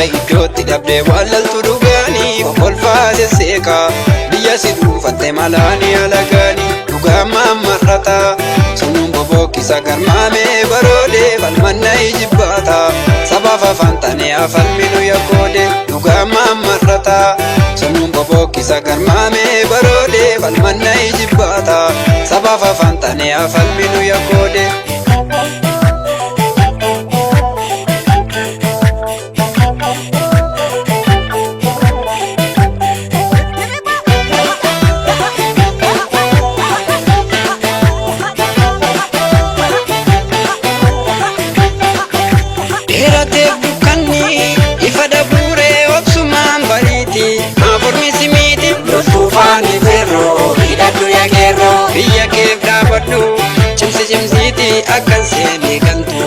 Iddootti dhabdee waallaltu dhugaanii kolfaa sesseeqaa biyya si dhuunfatte malaanii alagaanii dhugaa maammarrataa sunuun bobokkisa garmaamee baroodee falmanna ijibbaata sabaaf afaan tanee afalminu yakkoode dhugaa maammarrataa sunuun bobokkisa garmaamee baroodee falmanna ijibbaata sabaaf afaan tanee afalminu yakkoode. Dheerateef dukkanni ifa dabuuree obsumaan bariiti maafurmi simiiti Loltuu faani feerroo hidhadhu yaa qeerroo. Biyya keef dhaabadhu cimsi cimsiiti akkan seene galtu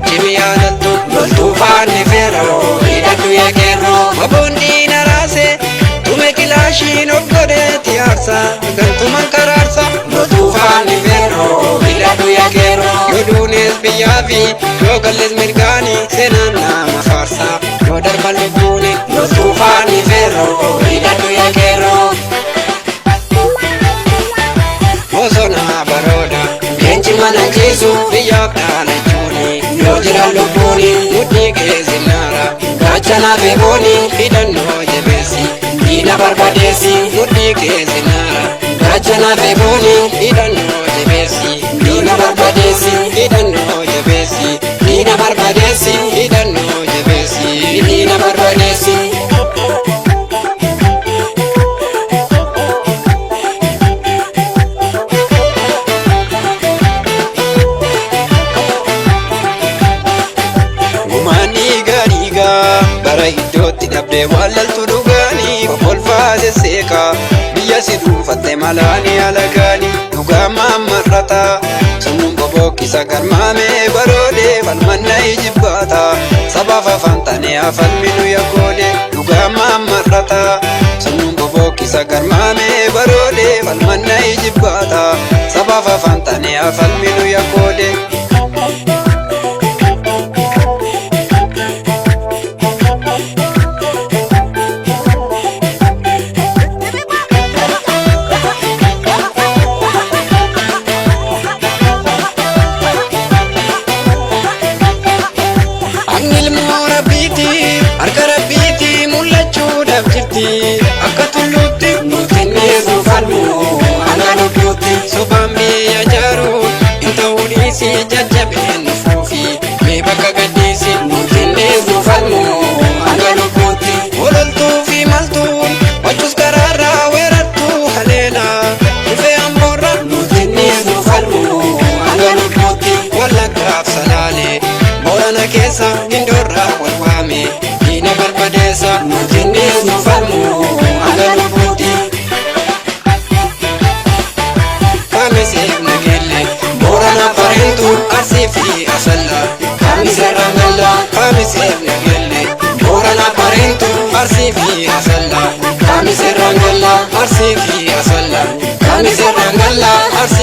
cimi yaadattu. Loltuu faani feerroo hidhadhu yaa qeerroo. Maboondii naraase tume kilaashiin of godheeti aarsa gantuman karaarsa. Loltuu faani feerroo hidhadhu yaa qeerroo. Yoo duunes biyyaa fi yoo galles mirgaani seenaan nama faarsa yoo darban lubbuuni. Loltuu faani feerroo hidhadhu yaa qeerroo. Bosona barooda Leenci mana ciisu biyyaaf dhaalachuuni yoo jira lubbuuni. Mudhii keessa Gaachana beebooni hidhannoo jabeessi diina barbadeessi. Mudhii keessa Gaachana beebooni hidhannoo jabeessi diina barbadeessi. Hidhannoo jabeessi Diina barbadeessi. Hidhannoo jabeessi Diina barbadeessi. Gumaan dhiigaa dhiigaa bara iddootti dhabdee waallaltu dhugaanii kolfaa sesseeqaa biyya si dhuunfatte malaanii alagaanii dhugaa maammarrataa sunuun bobokkisa garmaamee baroodee falmanna ijibbaata sabaaf afaan tanee afalminu yakkoode dhugaa maammarrataa sunuun bobokkisa garmaamee baroodee falmanna ijibbaata sabaaf afaan tanee afalminu yakkoode. Ani ilmoo rabbiiti harka rabbiiti mul'achuudhaaf jirti akka tulluutti. Nuti ni falmu hanga lubbuutti. Sobaan biyya ijaaruun hin ta'uu dhiisi jajjabeen nufuufi mee bakka gaddiisi. Nuti ni falmu hanga lubbuutti. Ololtuu fi maltuun wachuus karaarraa weerartuu haleela dhufee amboorra. Nuti ni falmu hanga lubbuutti. Wallaggaaf salaalee Boorana keessa gindoorraa wal waame diina barbadeessa. Nuti ni falmu hanga lubbuutti. Kamiseef nageelle Boorana fareentu Arsii fi Asallaa kamise rangalla. Kamiseef nageelle Boorana fareentu Arsii fi Asallaa kamise rangalla. Arsii fi Asallaa Kamise rangalla. Arsii